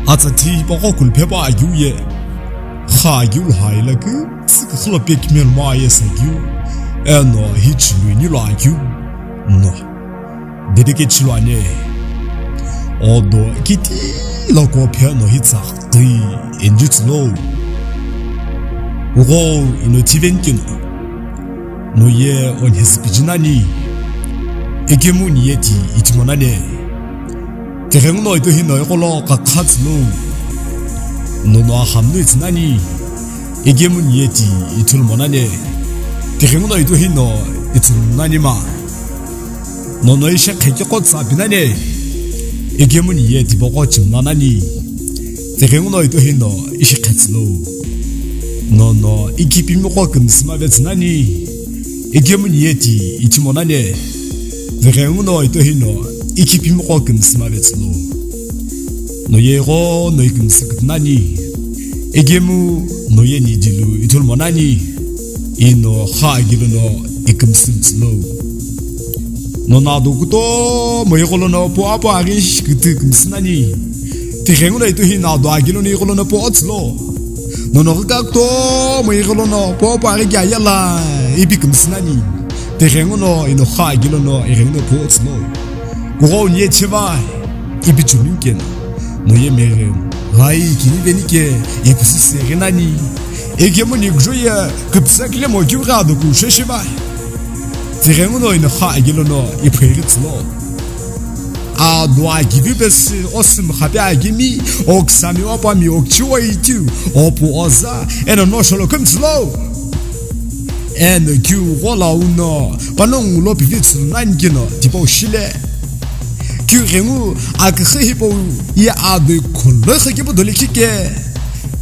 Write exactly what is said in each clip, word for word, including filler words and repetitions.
Atsa thi hipaqo kuluphe pa agiu ye, kha agiu lo haila kütsü küxü lo pekimelo ma ye sagiu, eno hi chilui ni lo agiu no. Dedike chilo ane. Odo kiti lo ko phe no hi tsaqi enjutsu lo. Ugo ino tiven kino. No ye on his pijinani. Ikemu ni ye ti itimona ne. Tighenguno ito hino ekolo kakhatsu lo. Nono ahamnu itsinani. Ikemu ni ye ti ithulu monane. Tighenguno ito hino ithulu nani ma. Nono ishi khekeko tsapinane. Ikemu ni ye ti boko chimnanani. Tighenguno ito hino ishi khetsilo. Nono ikipimiko kümsima vetsinani. Ikemu ni ye ti ichimonane. Tighenguno ito hino ikipimiko kümsima vetsilo. No ye igho no ikümsü kütnani. Ikemu no ye ni dilu ithulu monani. Ino kha agilono ikümsü mütsilo. Nono ado kutomo igholono po apo aghi shi kütü kümsünani. Tighenguno ito hino ado agilono igholono po otsilo. Nono ghika kutomo igholono po apo aghi kiyayela ipi kümsünani. Tighenguno ino kha agilono ighenguno po otsilo. Kugho ni ye chiva ipi chunukena. No ye meghe ghai kini venike ipi sisi ghenani. Ikemu ni kujo ye küpsa kile mo kiu gha do ku sheshiva. Tighenguno ino kha agilono ipheghi tsilo. Ado agivi pesi osim khape agimi, oksami opami okchiwa itiu, opu oza, eno no sholo kümtsilo. Eno kiu ghola uno, panongu lo pivitsu nani kino, tipo shile. Kiu ghengu aküxü hipau ye adui khuloi khakipu doli kike.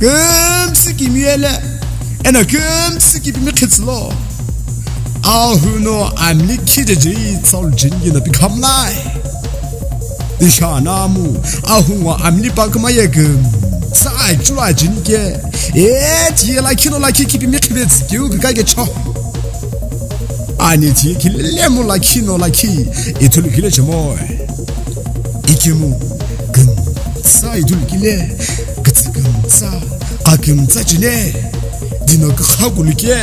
Kümsü kimi yele. Eno kümsü kipimi khitsilo. Ahu no amli khijeje tsalu jeni kino pikhamlai. Ishanamu, ahunga amli pakuma ye kümtsa achula jeni ke. E, tiye lakhi no lakhi kipimi khibetsi kiu kikage cho. Ani ti kilemu lakhi no lakhi ithulu kile chemoi. Ikemu kümtsa ithulu kile, kütsü kümtsa, kha kümtsa chine, dino kükha kulike.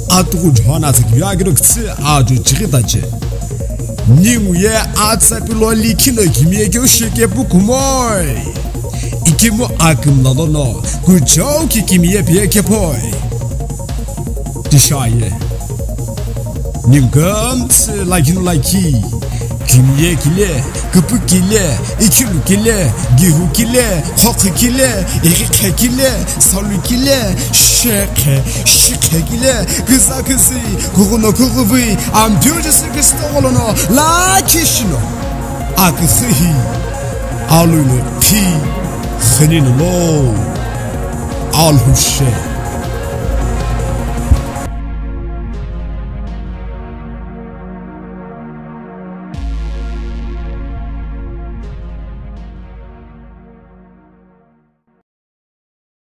Atuku Johana tsü kivi agiro kütsü ajo chighi tache. Ningu ye atsa pilo likhi no kimi ye keu shike pukumoi. Ikemu akümla lono, kuchou ki kimi ye pie kepoi. Tishaye. Ningu kümtsü lakhi no lakhi. Kimiye kile, küpü kile, ikhilu kile, gihu kile, khokhu kile, irikhe kile, salu kile, shekhe, shikhe kile, küza küzi, kughuno kughuvi, Ampeu Jisü Khristo gholono, lakhi shino. Aküsü hi, alu no phi, khenino lo, alhushe.